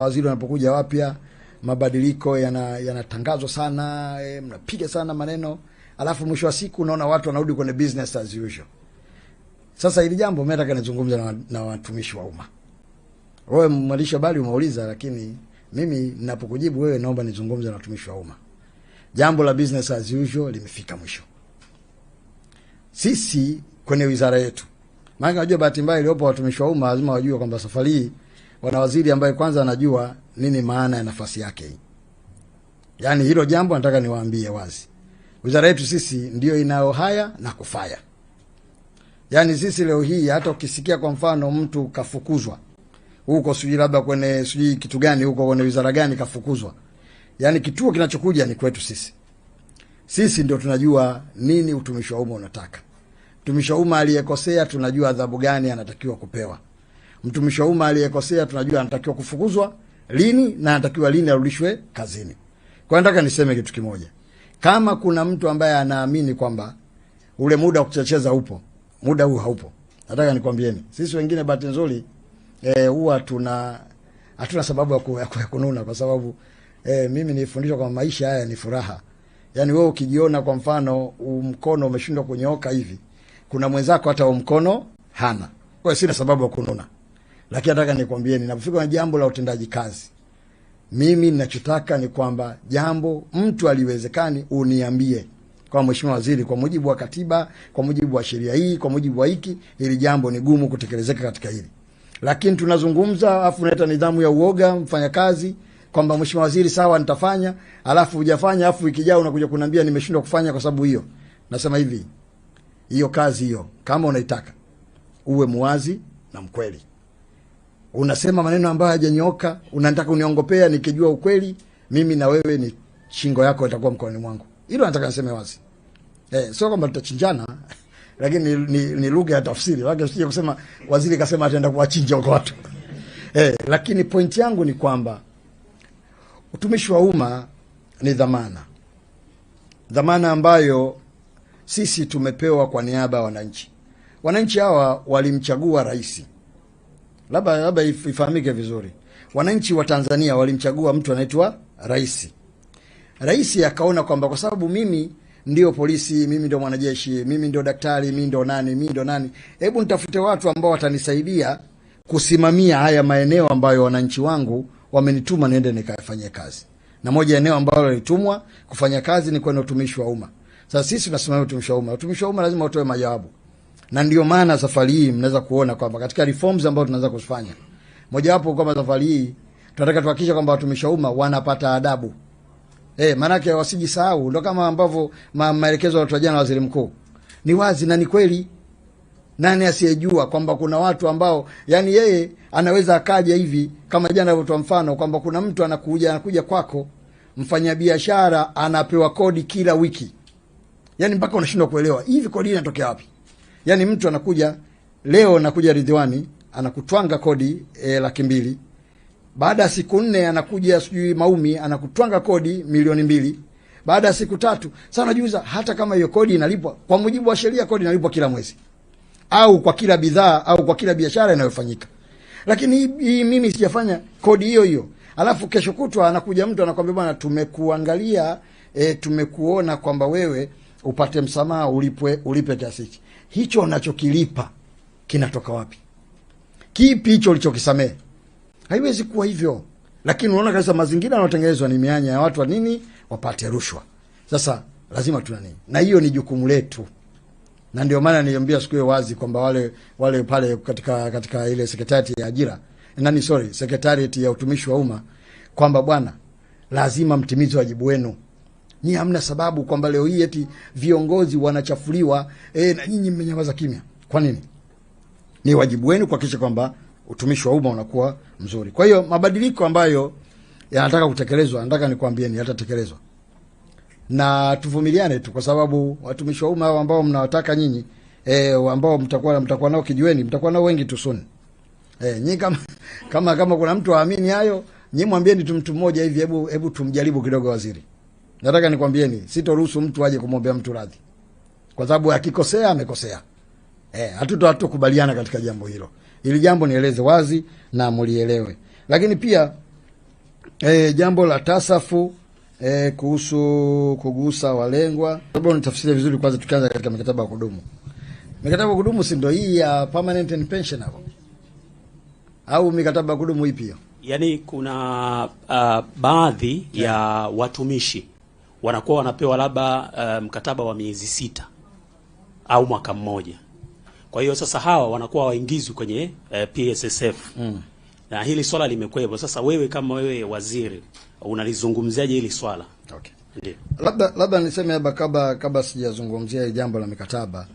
Waziri wanapokuja wapya, mabadiliko yanatangazwa sana, mnapiga sana maneno, alafu mwisho wa siku unaona watu wanarudi kwenye business as usual. Sasa hili jambo mimi nataka nizungumze na watumishi wa umma. Wewe mwandishi habari umeuliza, lakini mimi ninapokujibu wewe, naomba nizungumze na watumishi wa umma. Jambo la business as usual limefika mwisho. Sisi kwenye wizara yetu, maana unajua bahati mbaya iliyopo, watumishi wa umma lazima wajue kwamba safari hii wana waziri ambaye kwanza anajua nini maana ya nafasi yake hii. Yaani hilo jambo nataka niwaambie wazi. Wizara yetu sisi ndio inayo haya na kufaya. Yaani sisi leo hii hata ukisikia kwa mfano mtu kafukuzwa huko, sijui labda kwenye sijui kitu gani huko kwenye wizara gani kafukuzwa, yaani kituo kinachokuja ni kwetu sisi. Sisi ndio tunajua nini utumishi wa umma unataka. Mtumishi wa umma aliyekosea tunajua adhabu gani anatakiwa kupewa. Mtumishi wa umma aliyekosea tunajua anatakiwa kufukuzwa lini na anatakiwa lini arudishwe kazini. Kwa hiyo nataka niseme kitu kimoja. Kama kuna mtu ambaye anaamini kwamba ule muda wa kuchecheza upo, muda huu haupo. Nataka nikwambieni, sisi wengine bahati nzuri huwa tuna hatuna sababu ya kununa kwa sababu mimi nilifundishwa kwamba maisha haya ni furaha. Yaani wewe ukijiona kwa mfano mkono umeshindwa kunyooka hivi, kuna mwenzako hata mkono hana. Kwa hiyo sina sababu ya kununa. Lakini nataka nikwambieni, ninapofika na jambo la utendaji kazi, mimi ninachotaka ni kwamba jambo mtu aliwezekani uniambie kwa Mheshimiwa Waziri, kwa mujibu wa katiba, kwa mujibu wa sheria hii, kwa mujibu wa hiki, hili jambo ni gumu kutekelezeka katika hili. Lakini tunazungumza afu unaleta nidhamu ya uoga mfanyakazi kwamba Mheshimiwa Waziri sawa nitafanya, alafu hujafanya, alafu wiki ijayo unakuja kuniambia nimeshindwa kufanya kwa sababu hiyo. Nasema hivi, hiyo kazi hiyo kama unaitaka uwe muwazi na mkweli. Unasema maneno ambayo hayajanyooka, unataka uniongopea nikijua ukweli, mimi na wewe ni shingo yako itakuwa mkononi mwangu. Hilo nataka niseme wazi. Sio kwamba tutachinjana, lakini ni lugha ya tafsiri. Wake usije kusema waziri kasema ataenda kuwachinja huko watu. Lakini point yangu ni kwamba utumishi wa umma ni dhamana. Dhamana ambayo sisi tumepewa kwa niaba ya wananchi. Wananchi hawa walimchagua rais. Labda ifahamike vizuri. Wananchi wa Tanzania walimchagua mtu anaitwa rais. Rais akaona kwamba kwa sababu mimi ndio polisi, mimi ndio mwanajeshi, mimi ndio daktari, mimi ndio nani, mimi ndio nani, hebu nitafute watu ambao watanisaidia kusimamia haya maeneo ambayo wananchi wangu wamenituma niende nikafanyie kazi. Na moja eneo ambalo nilitumwa kufanya kazi ni kwenye utumishi wa umma. Sasa sisi tunasimamia utumishi wa umma. Utumishi wa umma lazima utoe majawabu. Na ndio maana safari hii mnaweza kuona kwamba katika reforms ambazo tunaanza kuzifanya, mojawapo kwamba safari hii tunataka tuhakikishe kwamba watumishi wa umma wanapata adabu. Maanake wasijisahau, ndio kama ambavyo maelekezo yalitolewa jana na Waziri Mkuu. Ni wazi na ni kweli. Nani asiyejua kwamba kuna watu ambao, yani yeye anaweza akaja hivi kama jana alivyotoa mfano kwamba kuna mtu anakuja kwako, mfanyabiashara anapewa kodi kila wiki. Yani mpaka unashindwa kuelewa hivi kodi inatokea wapi. Yani mtu anakuja leo, anakuja Ridhiwani, anakutwanga kodi 200,000. Baada ya siku 4 anakuja sijui Maumi, anakutwanga kodi 2,000,000. Baada ya siku 3, sasa unajiuliza hata kama hiyo kodi inalipwa kwa mujibu wa sheria, kodi inalipwa kila mwezi au kwa kila bidhaa au kwa kila biashara inayofanyika. Lakini hii mimi sijafanya kodi hiyo hiyo. Alafu kesho kutwa anakuja mtu anakuambia bwana, tumekuangalia, tumekuona kwamba wewe upate msamaha, ulipe kiasi hiki. Hicho unachokilipa kinatoka wapi? Kipi hicho ulichokisamehe? Haiwezi kuwa hivyo. Lakini unaona kabisa mazingira yanayotengenezwa ni mianya ya watu wa nini wapate rushwa. Sasa lazima tuna nini? Na hiyo ni jukumu letu. Na ndio maana niliambia siku hiyo wazi kwamba wale pale katika ile sekretariat ya ajira, sekretariat ya utumishi wa umma, kwamba bwana lazima mtimize wajibu wenu. Ni hamna sababu kwamba leo hii eti viongozi wanachafuliwa, na nyinyi mmenyamaza kimya. Kwa nini? Ni wajibu wenu kuhakikisha kwamba utumishi wa umma unakuwa mzuri. Kwa hiyo mabadiliko ambayo yanataka kutekelezwa, nataka nikwambieni yatatekelezwa. Na tuvumiliane tu, kwa sababu watumishi wa umma hao ambao mnawataka nyinyi, ambao mtakuwa nao kijiweni, mtakuwa nao wengi tu soon. Nyinyi kama kuna mtu haamini hayo, nyinyi mwambieni tu mtu mmoja hivi, hebu tumjaribu kidogo waziri. Nataka nikwambieni, sitoruhusu mtu aje kumwombea mtu radhi. Kwa sababu akikosea amekosea. Hatutakubaliana katika jambo hilo. Ili jambo nieleze wazi na mulielewe. Lakini pia Jambo la tasafu kuhusu kugusa walengwa, labda unitafsirie vizuri kwanza, tukianza katika mikataba ya kudumu. Mikataba ya kudumu si ndio hii ya permanent and pensionable, au mikataba ya kudumu ipi hiyo? Yaani kuna baadhi ya watumishi wanakuwa wanapewa labda mkataba wa miezi 6 au mwaka mmoja. Kwa hiyo sasa hawa wanakuwa waingizwi kwenye PSSF. Na hili swala limekuwepo. Sasa wewe kama wewe waziri unalizungumziaje hili swala? Okay. Ndio. Labda niseme hapa kabla sijazungumzia hili jambo la mikataba.